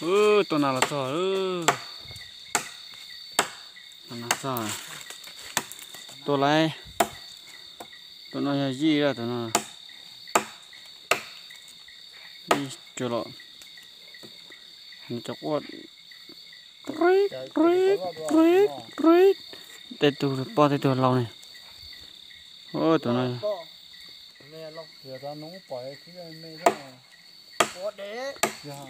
Ub, tua nas los txog. Tua nas txog. Tua lawm. Tus no yog yij lawm, tus no. Yij cuag los. Nws cov quaj ri ri ri ri. Tej tug poj tej tug laus ne. Ub, tus no.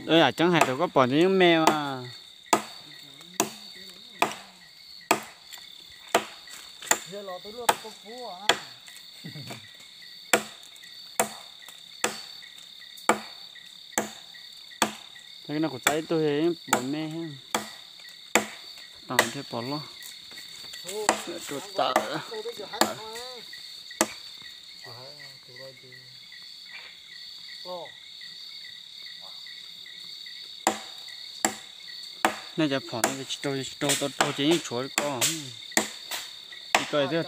Yam ceeb hais tias koj pom ces yeej me mas. No kuv txav ib tug yeej pom me, tau thiaj pom loj. Tus tawm. Nej cov phom no tsis raug, tsis raug tau raug ces yeej tshuav li ko. Li ko thiab.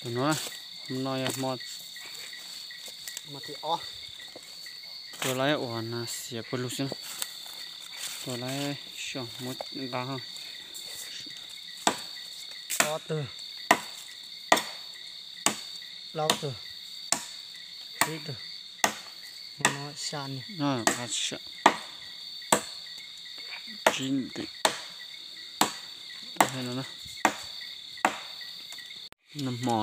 Tus no, no yog hmo, hmo thib ob. Tua lawm uas nas xiav pawg lug xwb. Tua lawm xyov muab nqa ho. Ob tug, plaub tug, tsib tug, no xya niag. Tsib, nws hmo.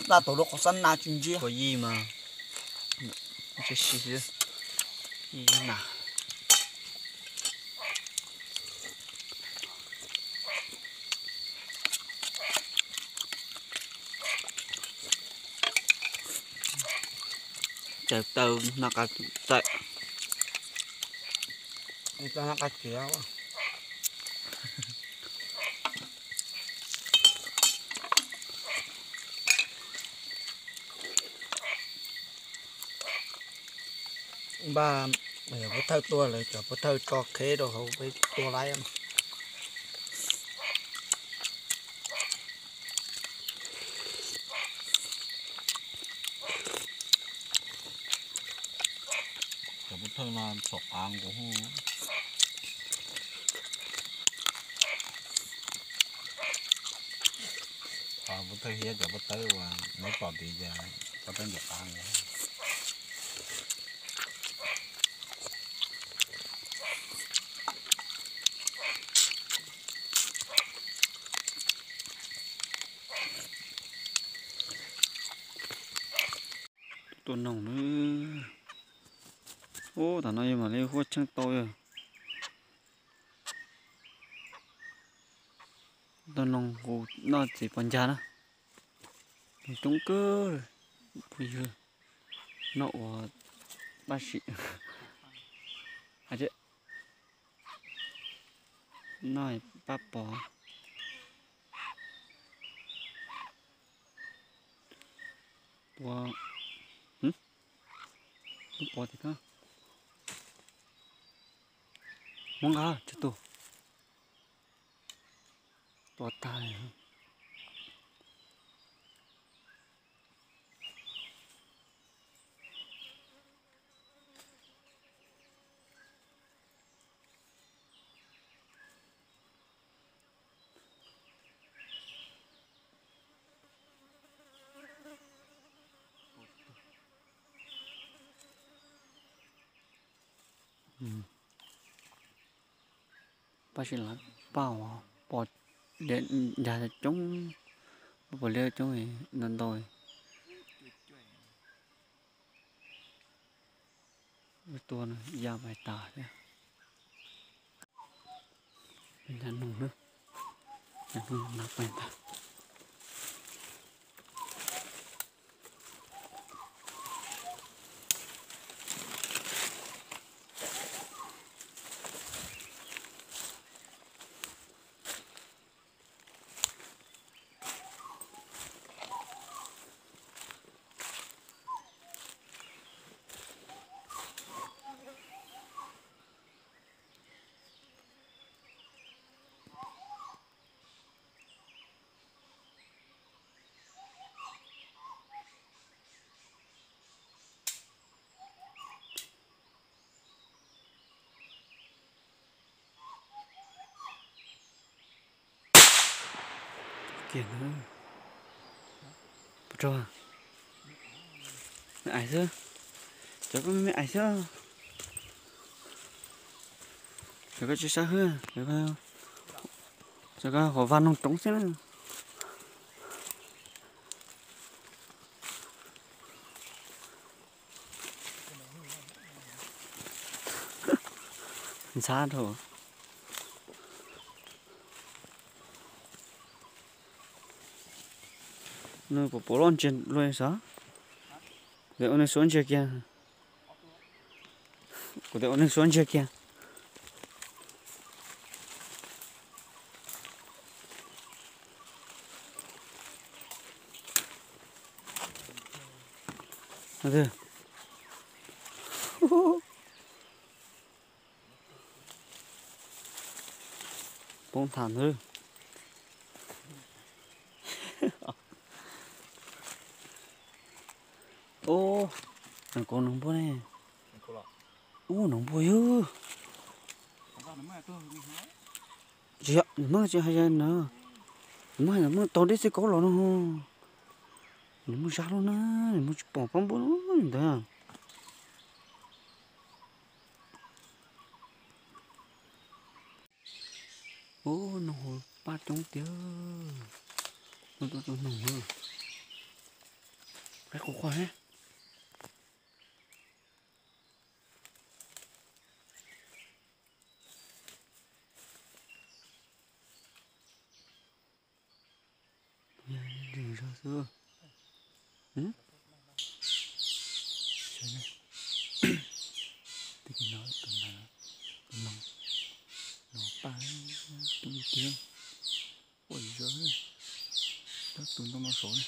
Daj tau lub qhov xab na tsis ntsib. Qhov yij mas ntsib si xwb. Yij na. Cawv taw noj qab txawm. Npaj, pov thawj tua lawm, cov pov thawj tso kheb rau hauv peb tua laib. Cov pov thawj no txhaum av nkaus. Cov pov thawj thiab cov pob tawb uas neb pom tid ces pob tawb ntxim qab nkaus. Tua noog na. Ub, tam no yog mam li huab tsheej tau yog. Tua noog hu noj txiv pos ncag na. Noog coob kawg, phooj ywg, noj ua paj sim. Noj paj pos. Tua, lub pos tim khab. Muab nqa tsawg tus. Tua tag li. Paj sim lav paj uas pos ncag coob, pos liab coob ntau ntau. Tua ya pais tas thiab. Ncag noog na, ncag noog na pais ntag. Kiag na. Puas rau? Me ais xwb. Cov koj me ais xwb. Cov koj tsis sab hwb. Cov koj hauv vaj noog roob xwb na. Ntxhab dhau. Nws puas puav loj ntsia luaj sav? Kuv tias ua nws suab ntsia kiag. Kuv tias ua nws suab ntsia kiag. Poob tham ntawd. Ub, nws kauv noog npua ne. Ub, noog npua yog. Tsis yog, nws muab tsis hais na. Nws muab, nws muab tau dej txiv kaub los no. Nws muab zab lub na, nws muab tsis pom pab npua ntawd. Ub, noog hauv paj coob tiag. Noog, noog, noog. Qaib qhuav qhuav ne. Yog zog xwb. Tib no tus no, tus no, no paj coob tiag. Ua zog, tab tus ntoo no saud ne.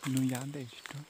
Nws yab ntej tsis rau.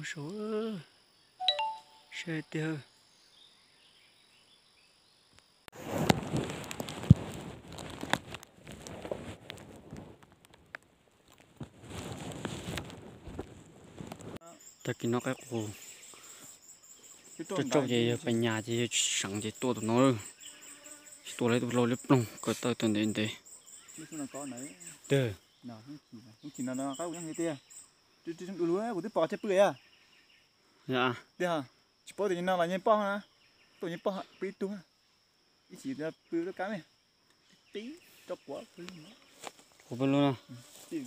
Saud, saib tiag. Tag kis no qaib qus, coj coj ces yog pas nyas ces yog seev ces tua tus no, tsis tua lawv tus lau liab ploog ko taw tau ntev ntev. Tiag. Kuv twb pom tshaib pw a. Tiag, tsis paub tias no los nyeej poj na, tuaj nyeej poj pw ib tug, ib chim pw lub kab me. Kuv pw lub no. Teb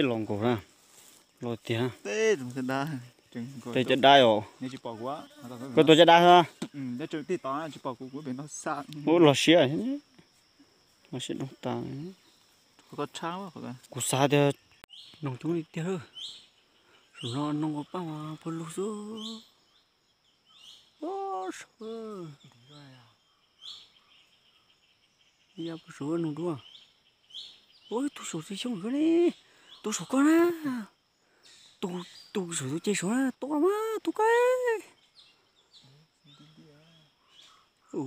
los nkaus na, los tiag. Tej caj dab os. Koj tua caj dab xwb. Ub, los siab, los siab doob tas. Kuv xav tias noog coob li tiag. Saum no noog ua paj mas pw lug xwb. Ua saud, ya pw saud noog dua. Ua tus saum txiv xyoob koj ne, tus saum koj na, tus, tus saum tus ce saud na, tua mas tus koj. Kuv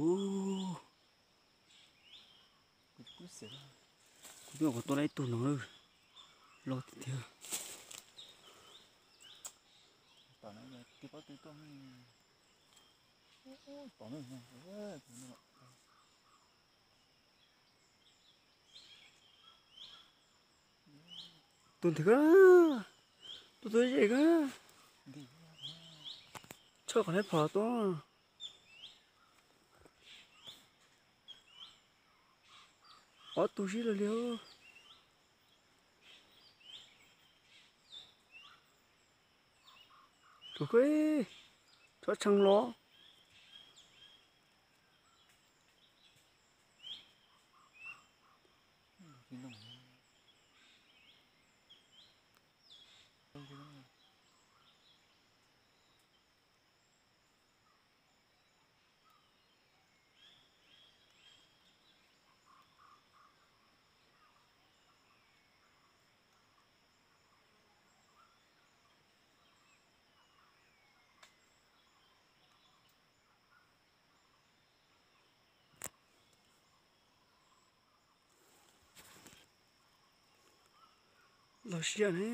twb tua tau ib tug no, los tiag tiag. Tus nthwv ko, tus tus zem ko, tshaj qhov neb phom tuaj. Ob tug sib law li. Tus ko, tshab tshee los. Los siab ne.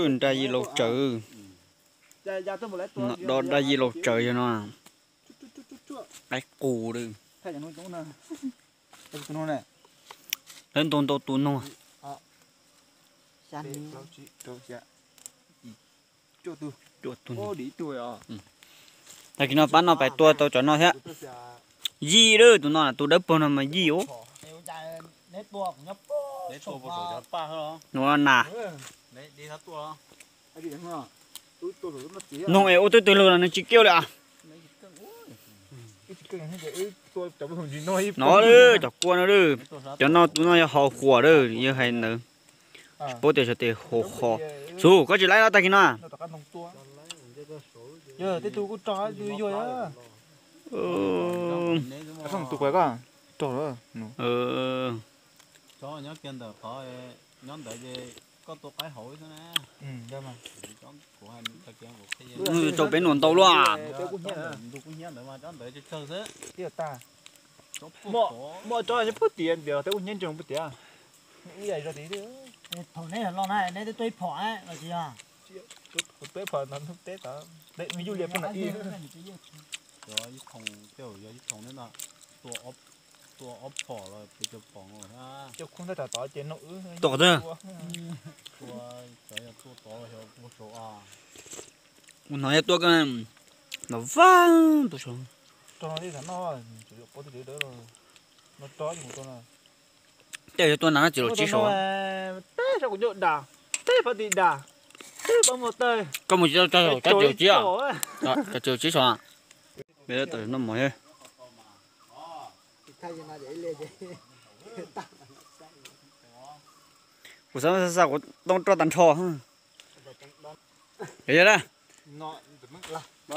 Nraj yij laus tsawv. Nov do nraj yij laus tsawv yog no. Qaib qus lawm. Lawv ntaus ntau tus noog. Tag kis no pab no pais tua tau cov no thiab. Yij lawm, tus no tus dawb paug no mas yij ub. Nws na. Noog es ua twb twg lug los nws tsis kiaj li as. No, cov kua no, cov no tus no yog haus huam lawm, yog hais ntawd. Tsis paub tias xyov tes haus ho. Xub, koj tsis laib los tag kis no. Rau peb nuam ntau luaj. Muaj tsob puag tias ntias teb kuj hnyiab ntsees puag tias. Thaum neb los na neb twb tuaj ib phom los tsis yog? Tuaj ib phom no hnub teb tod, me yuj lias puag nram ib. Yog ib thoom, yog ib thoom neb no tua ob phom los peb caug phom thiab. Cov khub ntab tas tod ces no wb tua tod. Ua no yog tua no vaj tus saud. Tej yog tua nag no tsis los tsib saud. Teb saum kuv nyob das, teb phav tim das, teb pab muag tawg. Koj mus tsis tau tso saum cov tsis los tsib saud. Peb tawm noj mov thiab. Kuv xav xav kuv toob roj tag nrho. Yog na. Tus no, tus no,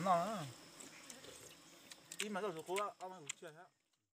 los noj. Ib mas loj tus qub, ob mas tus tsiaj.